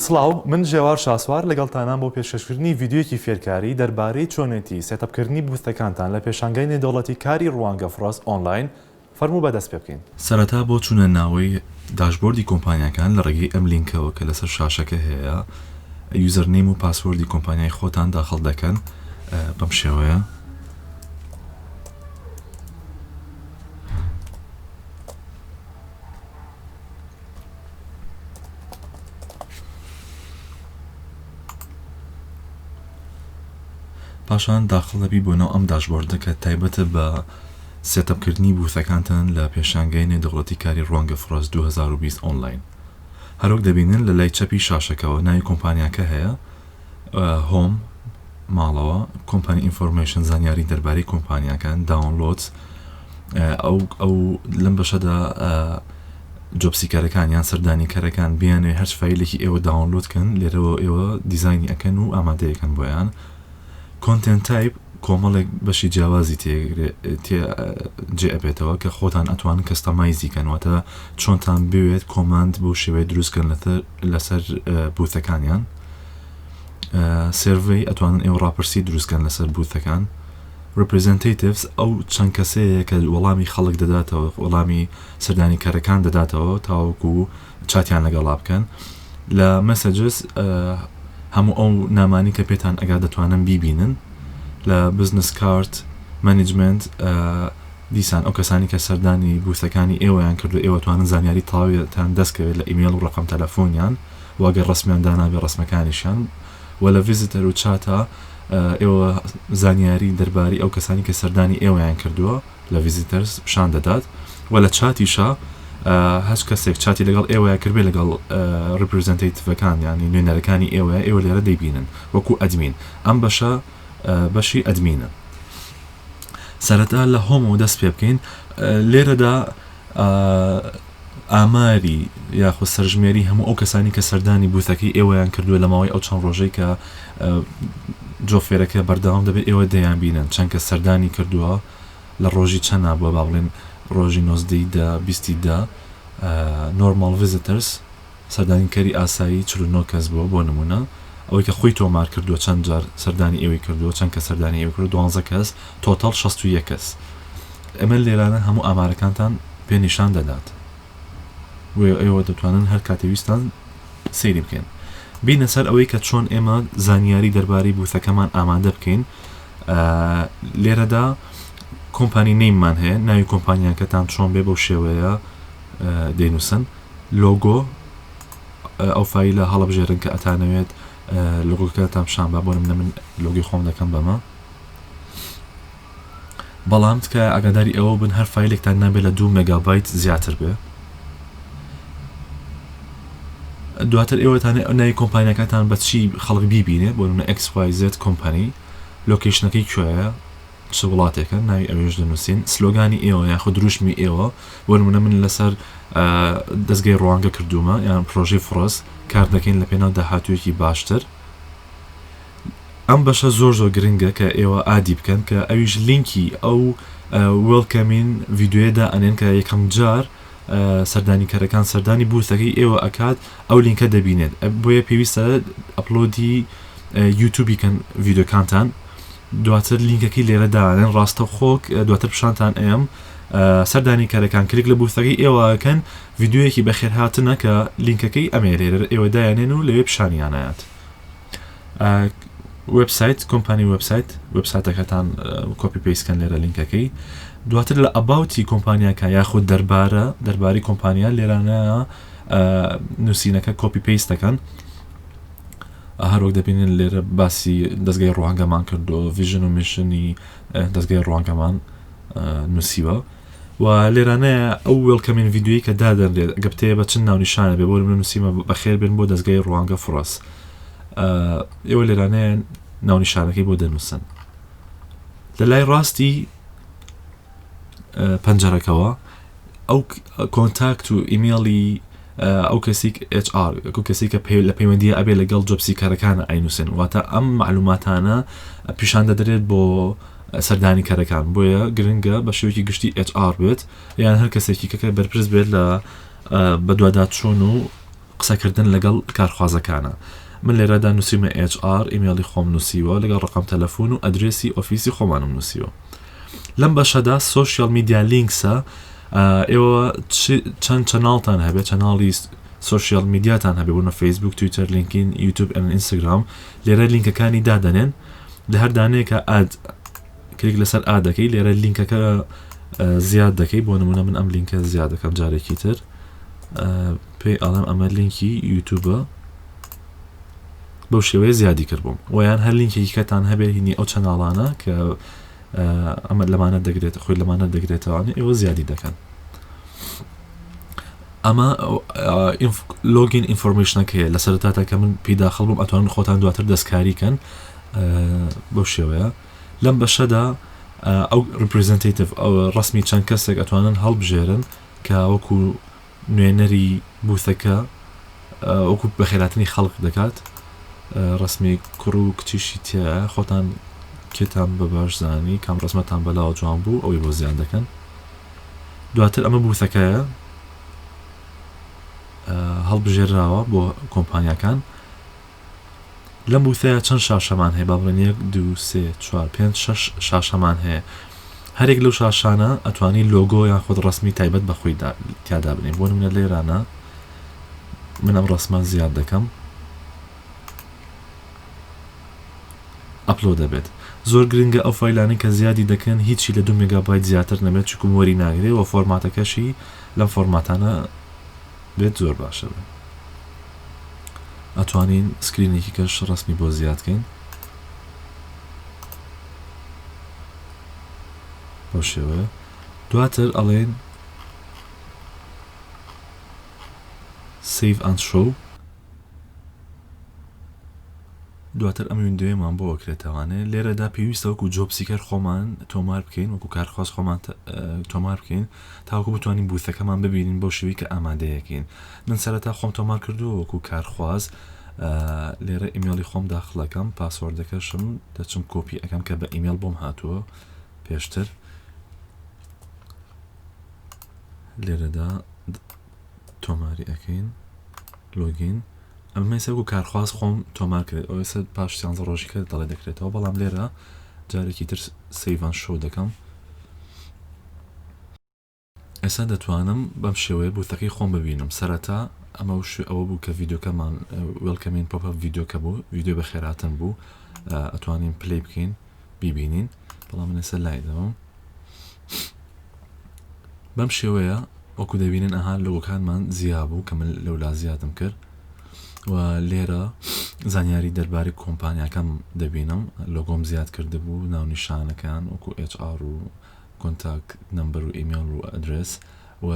سڵاو، من ژێوار شاسوار لەگەڵتانام بۆ پێشکەشکردنی ڤیدیۆیەکی فێرکاری دەربارەی چۆنێتی setup کردنی booth ەکانتان لە پێشانگای نێودەوڵەتی کاری ڕوانگە فڕەس ئۆنلاین، فەرموو با دەست پێ بکەین. سەرەتا بۆ چوونە ناوەی dashboard ی کۆمپانیاکان لە ڕێگەی ئەم لینکەوە کە لەسەر شاشەکە هەیە username و password ی کۆمپانیای خۆتان داخڵ دەکەن بەم شێوەیە. پاشان داخڵ دەبی بۆ ناو ئەم dashboard ە کە تایبەتە بە setup کردنی booth ەکانتان لە پێشانگای نێودەوڵەتی کاری ڕوانگە فڕەس 2020 ئۆنلاین. هەروەک دەبینن لە لای چەپی شاشەکەوە ناوی کۆمپانیاکە هەیە، home، ماڵەوە، company information زانیاری دەربارەی کۆمپانیاکان، downloads، ئەو ئەو لەم بەشەدا job seeker ەکان یان سەردانیکەرەکان بیانەوێ هەرچ فایلێکی ئێوە download کەن لێرەوە ئێوە دیزاینی ئەکەن و ئامادەیەکەن بۆیان. content type کۆمەڵێک بەشی جیاوازی تێ جێ ئەبێتەوە کە خۆتان ئەتوانن customize ی کەن واتە چۆنتان بوێت command بۆ شێوەیە دروستکەن لەسەر booth ەکانیان survey ئەتوانن ئێوە ڕاپرسی دروستکەن لەسەر booth ەکان representatives ئەو چەند کەسەیە کە وەڵامی خەڵک دەداتەوە وەڵامی سەردانیکەرەکان دەداتەوە تاوەکو چاتیان لەگەڵا بکەن لە messages هەموو ئەو نامانی کە پێتان ئەگا دەتوانن بیبینن لە business card management دیسان ئەو کەسانی کە سەردانی booth ەکانی ئێوەیان کردو ئێوە توانن زانیاری تەواویتان دەستکەوێت لە ئیمێڵ و ڕقم تەلەفۆنیان و ئەگەر ڕسمیان دانابێ ڕسمەکانیشیان و لە visitor و چاتا ئێوە زانیاری دەرباری ئەو کەسانی کە سەردانی ئێوەیان کردووە لە visitors پیشان دەدات و لە چاتیشا هەچ کەسێک چاتی لەگەڵ ئێوەیە کردبێ لەگەڵ representative ەکان یانی نوێنەرەکانی ئێوەیە ئێوە لێرە دەیبینن وەکو ئەدمین ئەم بەشە بەشی ئەدمینە سەرەتا لە home ەوە دەست پێ بکەین لێرەدا ئاماری یاخود سەرژمێری هەموو ئەو کەسانی کە سەردانی booth ەکەی ئێوەیان کردووە لە ماوەی ئەو چەند ڕۆژەی کە job fair ەکە بەردەوام دەبێت ئێوە دەیان بینن چەند کەس سەردانی کردووە لە ڕۆژی چەند بووە با بڵێن ڕۆژی نۆزدەی دە بیستی دە normal visitors سەردانیکەری ئاسایی 49 کەس بووە بۆ نمونە ئەوەی کە خۆی تۆمار کردووە چەند جار سەردانی ئێوەی کردووە چەند کەس سەردانی ئێوەی کردووە دوانزە کەس total 61 کەس ئەمە لێرانە هەموو ئامارەکانتان پێ نیشان دەدات بۆیە ئێوە دەتوانن هەر کاتێ ویستان سەیری بکەن بینە سەر ئەوەی کە چۆن ئێمە زانیاری دەربارەی booth ەکەمان ئامادە بکەین لێرەدا company name مان هەیە ناوی کۆمپانیاکەتان چۆن بێ بەو شێوەیە دەینووسن لۆگۆ ئەو فایلە هەڵبژێرن کە ئەتانەوێت لۆگۆکەتان پیشان بە بۆ منە من لۆگی خۆم دەکەم بەمە بەڵام تکایە ئاگاداری ئەوە بن هەر فایلێکتان نابێت لە دوو مێگابایت زیاتر بێ دواتر ئێوەتانێ ئەو ناوی کۆمپانیاکەتان بە چی خەڵک بیبینێ بۆ نمونە XYZ company location ەکەی کوێیە چ وڵاتێکە ناوی ئەوێش دەنووسین سلۆگانی ئێوە یاخود دروشمی ئێوە بۆ نمونە من لەسەر دەستگای ڕوانگە کردوومە یان پرۆژەی فڕەس کار دەکەین لە پێناو داهاتوویەکی باشتر ئەم بەشە زۆر زۆر گرنگە کە ئێوە add ی بکەن کە ئەویش لینکی ئەو welcoming ڤیدیۆیە دائەنێن کە یەکەم جار سەردانیکەرەکان سەردانی booth ەکەی ئێوە ئەکات ئەو لینکە دەبینێت بۆیە پێویستە upload ی یوتوبی کەن ڤیدیۆکانتان دواتر لینکەکەی لێرە دانێن ڕاستەوخۆ دواتر پیشانتان ئەم سەردانی کەرەکان کلیک لە booth ەکەی ئێوەکەن ڤیدیۆیەکی بەخێرهاتنە کە لینکەکەی ئەمێ لێرە ئێوە دایانێن و لەوێ پیشانیانایەت وبسایت company website وبساتەکەتان copy paste کەن لێرە لینکەکەی دواتر لە about ی کۆمپانیاکە یاخود دەربارە دەربارەی کۆمپانیا لێرانە نووسینەکە copy paste دەکەن هەروەک دەبینن لێرە باسی دەستگای ڕوانگەمان کردو vision و mission ی دەستگای ڕوانگەمان نووسیوە و لێرانەیە ئەو welcoming ڤیدیۆی کە دادەنرێت ئەگە بتەوێ بە چ ناونیشانە بێ بۆ نمونە نووسیمە بەخێر بێن بۆ دەستگای ڕوانگە فڕەس ئێوە لێرانەیە ناونیشانەکەی بۆ دەنووسن لە لای ڕاستی پەنجەرەکەوە ئەو contact و ئیمێڵی ئەو کەسیک HR ئەو کەسی کە پێ لە پەیوەندی ئەبێ لەگەڵ job seeker ەکان ئەینووسن واتە ئەم معلوماتانە پیشان دەدرێت بۆ سەردانیکەرەکان بۆیە گرنگە بە شێوەیەکی گشتی HR بێت یان هەر کەسێکی کە بەرپرس بێت لە بەدواداچوون و قسەکردن لەگەڵ کارخوازەکانە. من لێرەدا نووسیومە HR، ئیمێڵی خۆم نووسیوە لەگەڵ ڕەقەم تەلەفون و ئەدرێسی ئۆفیسی خۆمانم نووسیوە. لەم بەشەدا social media links ە، ئێوە چەند channel تان هەبێت، channel ی social media تان هەبێ بوونە فەیسبوک، تویتەر، لینکین، یوتوب، and ئینستاگرام، لێرە لینکەکانی دادەنێن. لە هەر دانەیەکە add کلیک لەسەر add دەکەی، لێرە لینکەکە زیاد دەکەی. بۆ نمونە من ئەم لینکە زیاد دەکەم جارێکی تر، پێی ئەڵێم ئەمە لینکی یوتوبە، بەو شێوەیە زیادی کرد بووم. ویان هەر لینکێکی کەتان هەبێ هینی ئەو channel انە کە ئەمە لەمانە دەگرێت، خۆی لەمانە دەگرێتەوانە، ئێوە زیادی دەکەن. ئەمە login information ەکەیە لە سەرتاتا کە من پێی داخل بووم، ئەتوانن خۆتان دواتر دەستکاری کەن بەو شێوەیە. لەم بەشەدا ئەو representative ئەو ڕسمی چەند کەسێک ئەتوانن هەڵبژێرن کە وەکو نوێنەری booth ەکە وەکو بەخێراتنی خەڵک دەکات. ڕسمی کوڕ و کچیشی تایە، خۆتان کێتان بە باش زانی کام ڕسمەتان بەلاوە جوان بوو ئەوەی بۆ زیان دەکەن. دواتر ئەمە booth ەکەیە هەڵبژێراوە بۆ کۆمپانیاکان. لەم booth ەیە چەند شاشەمان هەیە، با بڵێن یەک دوو سێ چوار پێنج شەش شاشەمان هەیە. هەرێک لەو شاشانە ئەتوانی لۆگۆ یان خود ڕسمی تایبەت بە خۆی تیادا بنێ. بۆ نمونە لێرانە من ئەم ڕسمە زیاد دەکەم، upload دەبێت. زۆر گرنگە ئەو فایلانەی کە زیادی دەکەن هیچی لە 2 مێگابایت زیاتر نەبێت، چونکم وەری ناگرێ و فۆرماتەکەشی لەم فۆرماتانە بێت زۆر باشە بێت. ئەتوانین screen ێکی کەش ڕسمی بۆ زیاد کەین بەو شێوەیە. دواتر ئەڵێن save and show. دواتر ئەم window یەمان بۆ ئەکرێتەوانێ. لێرەدا پێویستە وەکو job seeker خۆمان تۆمار بکەین، وەکو کارخواز خۆمان تۆمار بکەین تاوەکو بتوانین booth ەکەمان ببینین بەو شێوەی کە ئامادەیەکەین. من سەرەتا خۆم تۆمار کردووە وەکو کارخواز. لێرە ئیمێڵی خۆم داخلەکەم، password ەکەشم دەچم کۆپی ئەەکەم کە بە ئیمێڵ بۆم هاتووە پێشتر. لێرەدا تۆماری ئەەکەین login. ئەمە ئێستا وەکو کارخواز خۆم تۆمار کرد، ئەو ئێستا پاش سیانزە ڕۆژی کرد دەڵێ دەکرێتەوە، بەڵام لێرە جارێکی تر save and show دەکەم. ئێستا دەتوانم بەم شێوەیە booth ەکەی خۆم ببینم. سەرەتا ئەمە ئەوە بوو کە ڤیدیۆکەمان welcoming pop-up ڤیدیۆکە بوو، ڤیدیۆ بەخێراتن بوو، ئەتوانین play بکەین بیبینین، بەڵام من ئێستا لای دەبم بەم شێوەیە. وەکو دەبینن ئەها لۆگۆکانمان زیا بوو کە من لەولا زیادم کرد و لێرە زانیاری دەربارەی کۆمپانیاکەم دەبینم، لۆگۆم زیاد کردبوو، ناونیشانەکان وەکو HR و contact number و ئیمێڵ و ئەدرێس و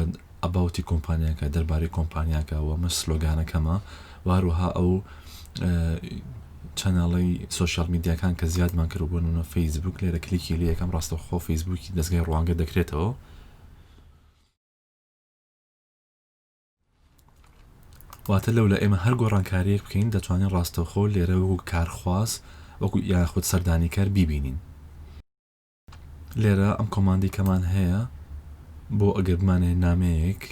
about ی کۆمپانیاکە، دەربارەی کۆمپانیاکە و ئەمەش slogan ەکەمە و هەروەها ئەو channel ی social media کان کە زیادمان کرد بۆ نمونە فەیسبوک. لێرە کلیکی لێ یەکەم ڕاستەوخۆ فەیسبوکی دەستگای ڕوانگە دەکرێتەوە. واتە لەولا ئێمە هەر گۆڕانکاریەک بکەین دەتوانین ڕاستەوخۆ لێرە وەکو کارخواز وەکو یاخود سەردانیکەر بیبینین. لێرە ئەم command ی کەمان هەیە بۆ ئەگەر بمانەوێت نامەیەک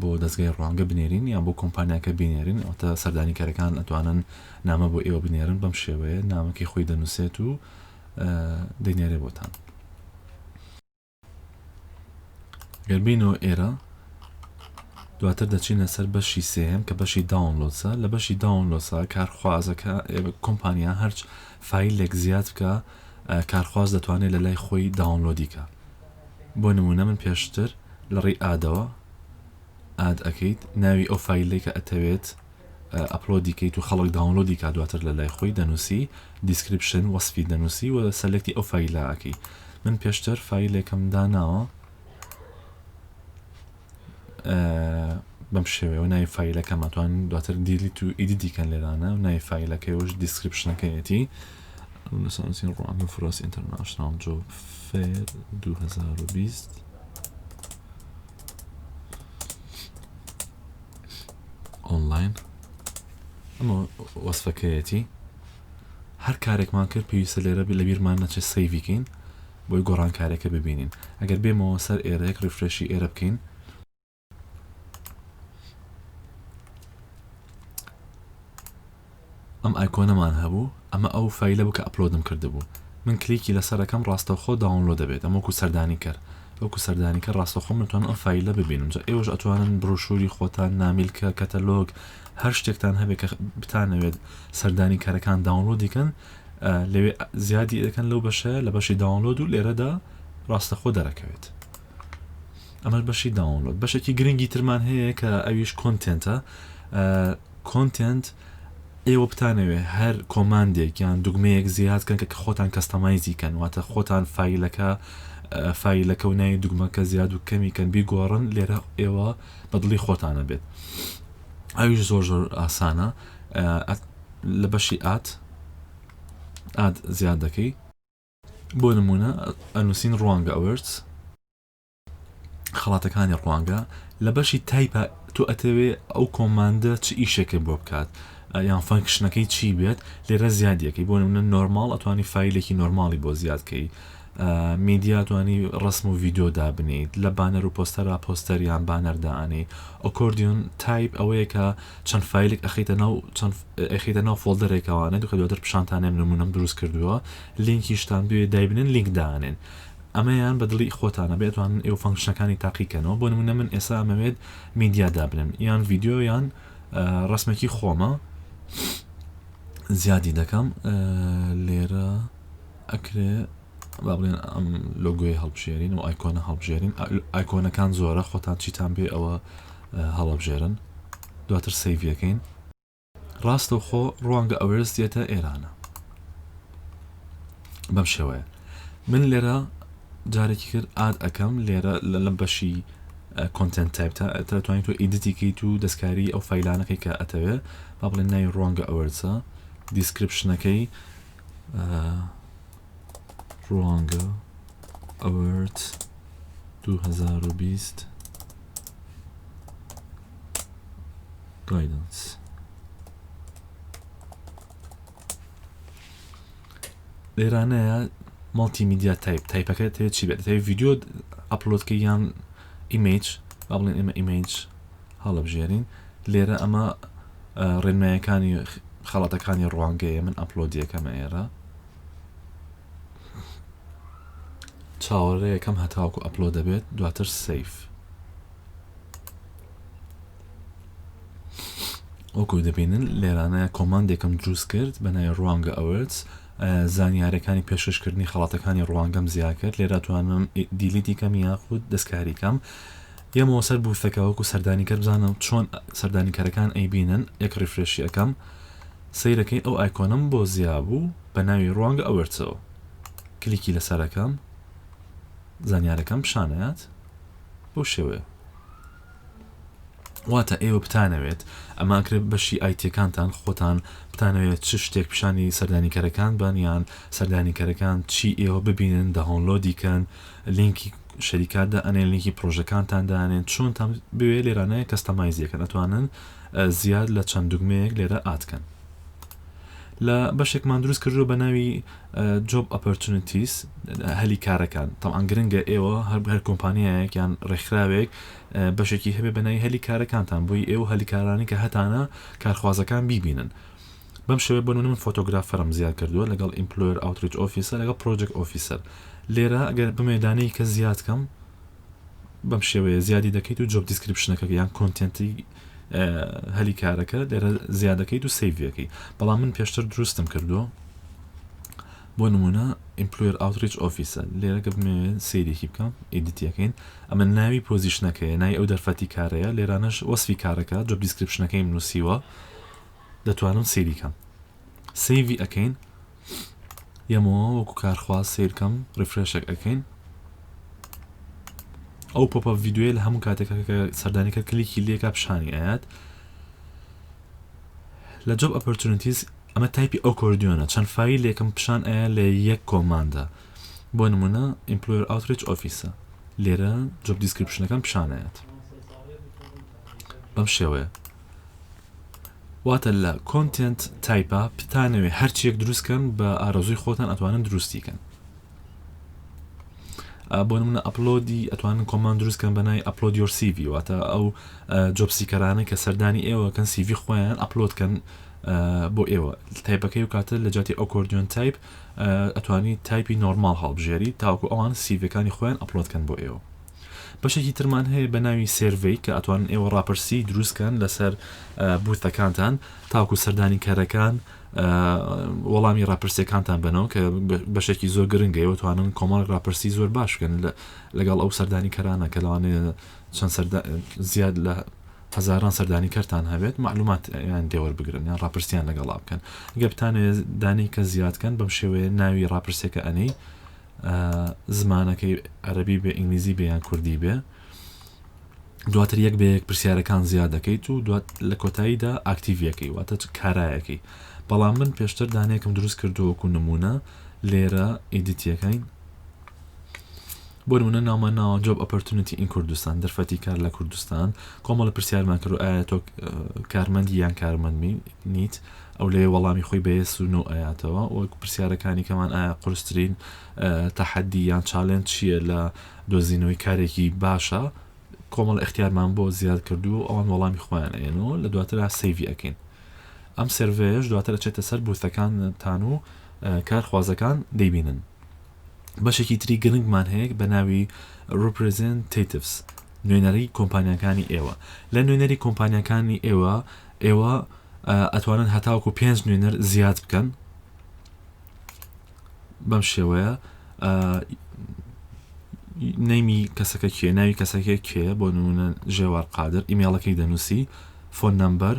بۆ دەستگای ڕوانگە بنێرین یان بۆ کۆمپانیاکە بینێرین، ئەوتە سەردانیکەرەکان ئەتوانن نامە بۆ ئێوە بنێرن. بەم شێوەیە نامەکەی خۆی دەنووسێت و دەینێرێ بۆتان. گەر بینەوە ئێرە دواتر دەچینە سەر بەشی سێم کە بەشی downloads ە. لە بەشی downloads ە کارخوازەکە کۆمپانیا هەرچ فایلێک زیاد بکە کارخواز دەتوانێت لە لای خۆی download ی کە. بۆ نمونە من پێشتر لە ڕێی add ەوە add ئەکەیت ناوی ئەو فایلێک کە ئەتەوێت upload ی کەیت و خەڵک download ی کا دواتر لە لای خۆی دەنووسی، description وەسفی دەنووسی و select ی ئەو فایلە ئەکەی. من پێشتر فایلێکم داناوە بەم شێوەیە و ناوی فایلەکەم ئەتوان دواتر delete و edit ی کەن لێرانە و ناوی فایلەکەی وش description ەکەیەتی. نووسین ڕوانگە فرۆس International Job Fair 2020 ئۆنلاین. ئەمە وەسفەکەیەتی. هەر کارێکمان کرد پێویستە لێرە لەبیرمان نەچێت save ی کەین بۆی گۆڕانکارێکە ببینین. ئەگەر بێمەوە سەر ئێرە یەک refresh ی ئێرە بکەین. ئەم icon ەمان هەبوو ئەمە ئەو file ە بوو کە upload م کردبوو من کلیکی لەسەر ئەکەم ڕاستەوخۆ download دەبێت ئەم وەکو سەردانیکەر وەکو سەردانیکەر ڕاستەوخۆ من توانم ئەم file ە ببینم جا ئێوەش ئەتوانن بروشوری خۆتان نامیلکە کەتەلۆگ هەر شتێکتان هەبێت کە بتانەوێت سەردانیکەرەکان download ی کەن لەوێ زیادی دەکەن لەو بەشە لە بەشی download و لێرەدا ڕاستەخۆ دەرەکەوێت ئەمەش بەشی download بەشێکی گرنگی ترمان هەیە کە ئەویش content ە content ئێوە بتانەوێ هەر command ێک یان دوگمەیەک زیاد کەن کە خۆتان customize ی کەن واتە خۆتان file ەکە file ەکە و ناوی دوگمەکە زیاد و کەمی کەن بیگۆڕن لێرە ئێوە بەدڵی خۆتانە بێت ئەویش زۆر زۆر ئاسانە لە بەشی add add زیاد دەکەی بۆ نمونە ئەنووسین ڕوانگە awards خەڵاتەکانی ڕوانگە لە بەشی type ە تۆ ئەتەوێ ئەو command ە چ ئیشێکە بۆ بکات یان function ەکەی چی بێت لێرە زیادیەکەی بۆ نمونە normal ئەتوانی file ێکی normal ی بۆ زیادکەی میدیا توانی ڕسم و ڤیددیو دابنیت لە banner و پۆستەرا پۆستەر یان banner دانێ accordion type ئەوەیە کە چەند file ێک ئەخیتە ناو چەند ئەخیتە ناو folder ێکەوانە دوکە دواتر پیشانتانێم نمونەم دروست کردووە لینکیشتان بوێ دایبنن لینک دانێن ئەمەیان بە دڵی خۆتانە بێ ئەتوانن ئێوە function ەکانی تاقی کەنەوە بۆ نمونە من ئێستا ئەمەوێت میدیا دابنێم یان ڤیدیۆ یان ڕسمێکی خۆمە زیادی دەکەم لێرە ئەکرێ با بڵێن ئەم لۆگۆی هەڵبژێرین و icon ە هەڵبژێرین icon ەکان زۆرە خۆتان چیتان بێ ئەوە هەڵبژێرن دواتر save یەکەین ڕاستەوخۆ ڕوانگە awards دێتە ئێرانە بەم شێوەیە من لێرە جارێکی کرد add ئەەکەم لێرە لە لەم بەشی content type تا توانیت تۆ edit ی کەیت و دەستکاری ئەو file انەکەی کە ئەتەوێ با بڵێن ناوی ڕوانگە awards ە description ەکەی ڕوانگە award 2020 guidance لێرانەیە multimedia type type ەکە تێ چی بێت تێ ڤیدیۆ upload کە یان image با بڵێن ئێمە image هەڵبژێرین لێرە ئەمە ڕێنمایەکانی خەڵاتەکانی ڕوانگەیە من upload ەکەمە ئێرە چاوەڕێیەکەم هەتاوەکو upload دەبێت دواتر save وەکو دەبینن لێرانە command ێکم دروست کرد بە ناوی ڕوانگە awards زانیارەکانی پێشکەشکردنی خەڵاتەکانی ڕوانگەم زیا کرد لێرە توانم delete ی کەم یاخود دەستکاری کەم یەمەوە سەر booth ەکە وەکو سەردانیکەر بزانم چۆن سەردانیکەرەکان ئەیبینن یەک refresh ی ئەەکەم سەیرەکەی ئەو icon ەم بۆ زیا بوو بە ناوی ڕوانگە awards ەوە کلیکی لەسەرەکەم زانیارەکەم پیشانەیات بەو شێوەیە واتە ئێوە بتانەوێت ئەمە ئەکرێت بەشی IT ەکانتان خۆتان بتانەوێت چ شتێک پیشانی سەردانیکەرەکان بن یان سەردانیکەرەکان چی ئێوە ببینن download ی کەن لینکی شەریکات دائەنێن لینکی پرۆژەکانتان دانێن چۆنتان بوێ لێرانەیە customize یەکەن ئەتوانن زیاد لە چەند دوگمەیەک لێرە add کەن لە بەشێکمان دروست کردووە بە ناوی job opportunities هەلی کارەکان تەبعەن گرنگە ئێوە هەر هەر کۆمپانیایەک یان ڕێکخراوێک بەشێکی هەبێ بە ناوی هەلی کارەکانتان بۆی ئێوە هەلی کارانی کە هەتانە کارخوازەکان بیبینن بەم شێوەیە بۆ نمونە من photographer م زیاد کردووە لەگەڵ employer outreach officer لەگەڵ project officer لێرە ئەگەر بمێ دانەی کە زیاد کەم بەم شێوەیە زیادی دەکەیت و job description ەکە یان content ی هەلی کارەکە لێرە زیادەکەیت و save ەکەی بەڵام من پێشتر دروستم کردووە بۆ نمونە employer outreach officer لێرە کە بمەوێت سەیرێکی بکەم edit ەکەین ئەمە ناوی position ەکەیە ناوی ئەو دەرفەتی کارەیە لێرانەش وەسفی کارەکە job description ەکەیم نووسیوە دەتوانم سەیری کەم save ی ئەەکەین یەمەوە وەکو کارخواز سیرکەم refresh ێک ئەەکەین ئەو pop-up ڤیدیۆیە لە هەموو کاتێکە کە سەردانیکە کلیکی لێکا پیشانی ئەیات لە job opportunities ئەمە type ی accordion ە چەند file ێکم پیشان ئەیە لە یەک command ە بۆ نمونە employer outreach officer لێرە job description ەکەم پیشانەیەت بەم شێوەیە واتە لە content type ە بتانەوێ هەرچیەک دروستکەن بە ئارەزووی خۆتان ئەتوانن دروستی کەن بۆ نمونە upload ی ئەتوانن command دروستکەن بە ناوی upload your CV واتە ئەو job seeker انە کە سەردانی ئێوە کەن CV خۆیان upload کەن. بۆ ئێوە type ەکەی و کاتە لە جاتی accordion type ئەتوانی type ی normal هەڵبژێری تاوەکو ئەوان CV ەکانی خۆیان upload کەن بۆ ئێوە. بەشێکی ترمان هەیە بە ناوی survey کە ئەتوانن ئێوە ڕاپرسی دروستکەن لەسەر booth ەکانتان تاوەکو سەردانی کەرەکان وەڵامی ڕاپرسیەکانتان بنەوە کە بەشێکی زۆر گرنگە ئێوە توانن کۆمەڵێک ڕاپرسی زۆر باش بکەن لەگەڵ ئەو سەردانی کەرانە کە لەوانەیە چەند سەردا زیاد لە هەزاران سەردانی کەرتان هەبێت معلومات یان لێوەربگرن یان ڕاپرسیان لەگەڵا بکەن گەر بتانەوێت دانەی کە زیاد کەن بەم شێوەیە ناوی ڕاپرسیەکە ئەنێی زمانەکەی عەربی بێ ئینگلیزی بێ یان کوردی بێ دواتر یەک بە یەک پرسیارەکان زیاد دەکەیت و دوات لە کۆتاییدا active یەکەی واتە کارایەکەی بەڵام من پێشتر دانەیەکم دروست کردو وەکو نمونە لێرە edit یەکەین بۆ نمونە ناومان ناوە job opportunity in Kurdistan دەرفەتی کار لە کوردستان کۆمەڵە پرسیارمان کرد ئایا تۆ کارمەندی یان کارمەند نیت ئەو لێ وەڵامی خۆی بە yes و no ئەیاتەوە وەک پرسیارەکانی کەمان ئایا قورسترین تەحەدی یان challenge چییە لە دۆزینەوەی کارێکی باشە کۆمەڵ اختیارمان بۆ زیاد کردووە ئەوان وەڵامی خۆیان ئەیەنەوە لە دواترا save ی ئەکەین ئەم survey یش دواتر ئەچێتە سەر booth ەکانتان و کارخوازەکان دەیبینن بەشێکی تری گرنگمان هەیە بە ناوی Representatives نوێنەری کۆمپانیاکانی ئێوە لە نوێنەری کۆمپانیاکانی ئێوە ئێوە ئەتوانن هەتاوەکو پێنج نوێنەر زیاد بکەن بەم شێوەیە name ی کەسەکە کێ ناوی کەسەکە کێ بۆ نمونە ژێوار قادر ئیمێڵەکەی دەنووسی phone number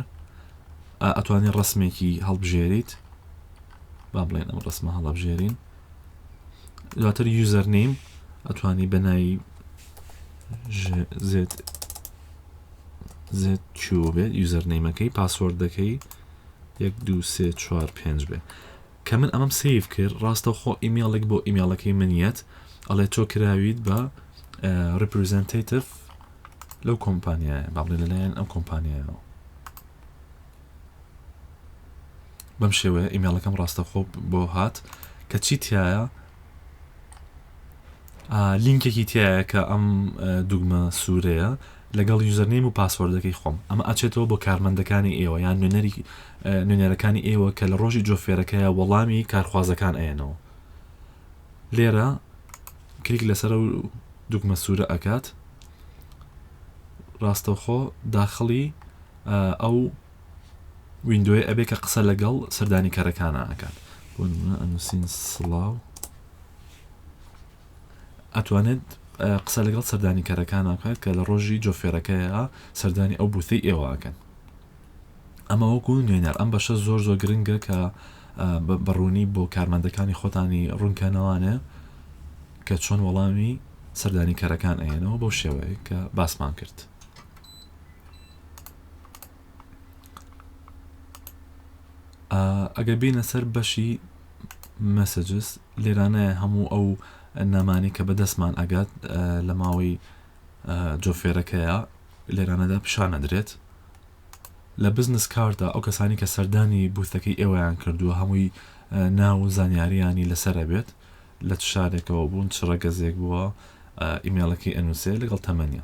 ئەتوانی ڕسمێکی هەڵبژێریت با بڵێن ئەم ڕسمە هەڵبژێرین دواتر username ئەتوانی بە ناوی زێت زێت چوو بێت username ەکەی password ەکەی یەک دو سێ چوار پێنج بێ کە من ئەمەم save کرد ڕاستەوخۆ ئیمێڵێک بۆ ئیمێڵەکەی من یەت ئەڵێ تۆ کراویت بە representative لەو کۆمپانیایە با بڵێ لەلایەن ئەم کۆمپانیایەوە بەم شێوەیە ئیمێڵەکەم ڕاستەخۆ بۆ هات کە چی تایە لینکێکی تایە کە ئەم دوگمە سوورەیە لەگەڵ username و password ەکەی خۆم ئەمە ئەچێتەوە بۆ کارمەندەکانی ئێوە یان نوێنەری نوێنەرەکانی ئێوە کە لە ڕۆژی job fair ەکەیە وەڵامی کارخوازەکان ئەیەنەوە لێرە کلیک لەسەر و دوگمە سوورە ئەکات ڕاستەوخۆ داخڵی ئەو window ی ئەبێ کە قسە لەگەڵ سەردانیکەرەکانە ئەکات بۆ نمونە ئەنووسین سڵاو ئەتوانێت قسە لەگەڵ سەردانیکەرەکان بکات کە لە ڕۆژی job fair ەکەیە سەردانی ئەو booth ەی ئێوە ئەکەن ئەمە وەکو نوێنەر ئەم بەشە زۆر زۆر گرنگە کە بەڕوونی بۆ کارمەندەکانی خۆتانی ڕوونکەنەوانێ کە چۆن وەڵامی سەردانیکەرەکان ئەیەنەوە بەو شێوەیە کە باسمان کرد. ئەگەر بینە سەر بەشی messages لێرانەیە هەموو ئەو نامانی کە بەدەستمان ئەگات لە ماوەی job fair ەکەیە لێرانەدا پیشان ئەدرێت لە business card ا ئەو کەسانی کە سەردانی booth ەکەی ئێوەیان کردووە هەمووی ناو و زانیاریانی لەسەر بێت لە چ شارێکەوە بوون چ ڕەگەزێک بووە ئیمێڵەکەی ئەنووسێ لەگەڵ تەمەنیە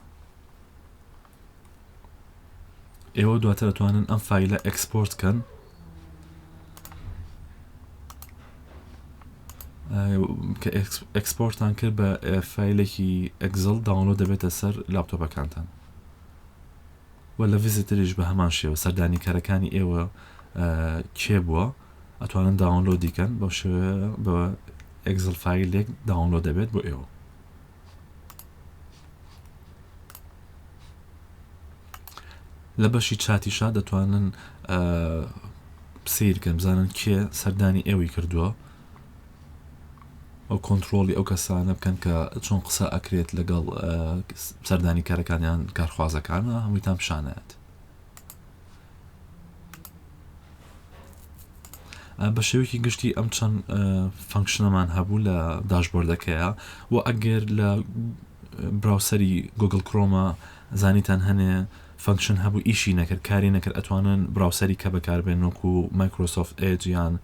ئێوە دواتر ئەتوانن ئەم file ە export کەن کە export تان کرد بە file ێکی Excel download دەبێتە سەر لاپتۆپەکانتان و لە visitor یش بە هەمان شێوە سەردانیکەرەکانی ئێوە کێ بووە ئەتوانن download ی کەن بەو شێوەیە بە Excel file ێک download دەبێت بۆ ئێوە لە بەشی چاتیشا دەتوانن سیرکەن بزانن کێ سەردانی ئێوەی کردووە ئەو کۆنتترۆلی ئەو کەسانە بکەن کە چۆن قسە ئەکرێت لەگەڵ سەردانی کارەکانیان کارخوازەکانە هەموویتان پیشانەیەت بە شێوەیەکی گشتی ئەم چەند function ەمان هەبوو لە dashboard ەکەیە و ئەگەر لە browser ی Google Chrome ە زانیتان هەنێ. function هەبوو ئیشی نەکرد کاری نەکرد ئەتوانن browser ی کە بەکاربێن وەکو Microsoft Edge یان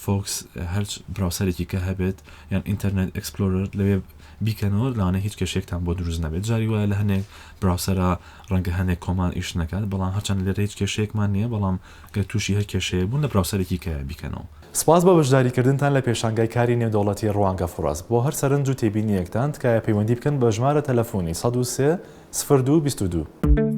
فۆکس هەرچ browser ێکی کە هەبێت یان Internet Explorer لەوێ بیکەنەوە لەوانەیە هیچ کێشەیەکتان بۆ دروست نەبێت جاری وایە لە هەنێک browser ە ڕەنگە هەنێک command ئیش نەکات بەڵام هەرچەند لێرە هیچ کێشەیەکمان نییە بەڵام گەر تووشی هەر کێشەیەک بوون لە browser ێکی کە بیکەنەوە. سپاس بۆ بەشداریکردنتان لە پێشانگای کاری نێودەوڵەتی ڕوانگە فڕەس. بۆ هەر سەرنج و تێبینییەکتان تکایە پەیوەندی بکەن بە ژمارە تەلەفۆنی 103 02 22.